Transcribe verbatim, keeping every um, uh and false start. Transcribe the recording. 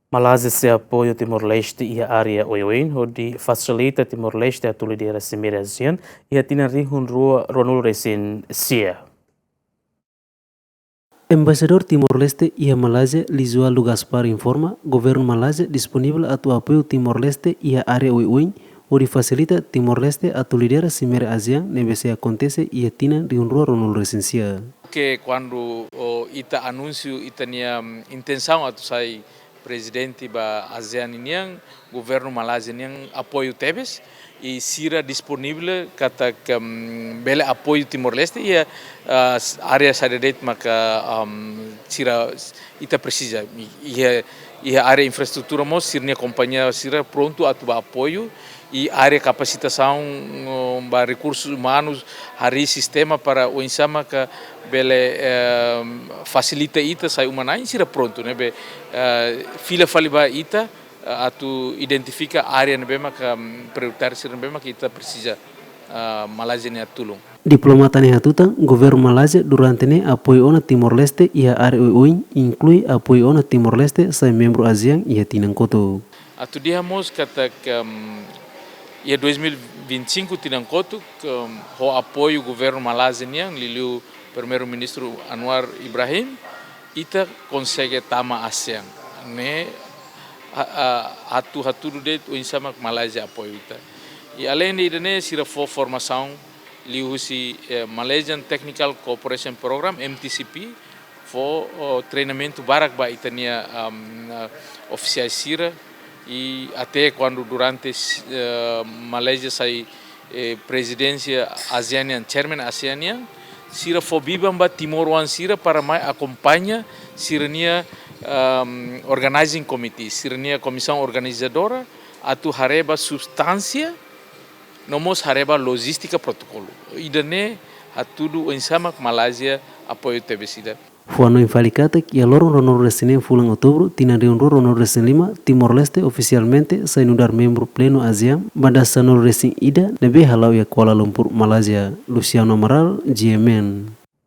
Malázia sei apoia Timor-Leste iha área oioin, hodi fasilita Timor-Leste atu lidera Simeira ASEAN iha tinan rihun rua ruanulu resin sia. Embaixadór Timor-Leste iha Malázia, Lizualu Gaspar, informa, governu Malázia disponivel atu apoia Timor-Leste iha área oioin, hodi fasilita Timor-Leste atu lidera Simeira ASEAN ne'ebé sei akontese iha tinan rihun rua ruanulu resin sia. Ke kuandu, o, ita anunsiu ita-nia, mm, intensaun atu sai prezidente ba ASEAN nian, governu Malázia nian apoiu tebes, i sira disponivel katak, mm, bele apoia Timor-Leste iha, ah, s-, área saida de'it maka, am, sira s-, ita presiza. I, iha, iha área infraestrutura mós, sira-nia kompañia sira prontu atu ba apoiu, i área kapasitasaun, mm, ba rekursus umanus, harii sistema para oinsá maka bele, eh, fasilita ita sai uma-na'in, sira prontu, ne'ebé, eh, fila fali ba ita, eh, atu identifika área ne'ebé maka, mm, prioritáriu sira ne'ebé maka ita presiza, eh, Malázia nia tulun. Diplomata ne'e hatutan, governu Malázia durante ne'e apoia ona Timor-Leste iha área oioin, inklui apoia ona Timor-Leste sai membru ASEAN iha tinan kotuk. Atu dehan mós katak, em, iha dois mil e vinte e cinco tinan kotuk, em, ho apoiu governu Malázia nian, liuliu Primeiru-Ministru Anwar Ibrahim, ita konsege tama ASEAN. Ne'e, a, a, atu hatudu de'it oinsá mak Malázia apoia ita. I além de ida-ne'e, sira fó formasaun liuhusi, eh, Malaysian Technical Cooperation Program, M T C P, fó, o, treinamentu barak ba ita-nia, am, ah, ofisiais sira, i até kuandu durante, eh, Malázia sai, eh, prezidénsia ASEAN nian, chairman ASEAN nian, sira fó biban ba timoroan sira para mai akompaña sira-nia, am, organizing committee, sira-nia komisaun organizadora, atu haree ba substánsia, no mós haree ba lojístika protokolu. Ida-ne'e hatudu oinsá mak Malázia apoiu tebes ida. Fó-hanoin fali katak, iha loron ruanulu resin neen fulan Outubru, tinan rihun rua ruanulu resin lima, Timor-Leste ofisialmente sai nu'udar membru plenu ASEAN, ba data sanulu resin ida, ne'ebé hala'o iha Kuala Lumpur, Malázia. Luciano Amaral, G M N.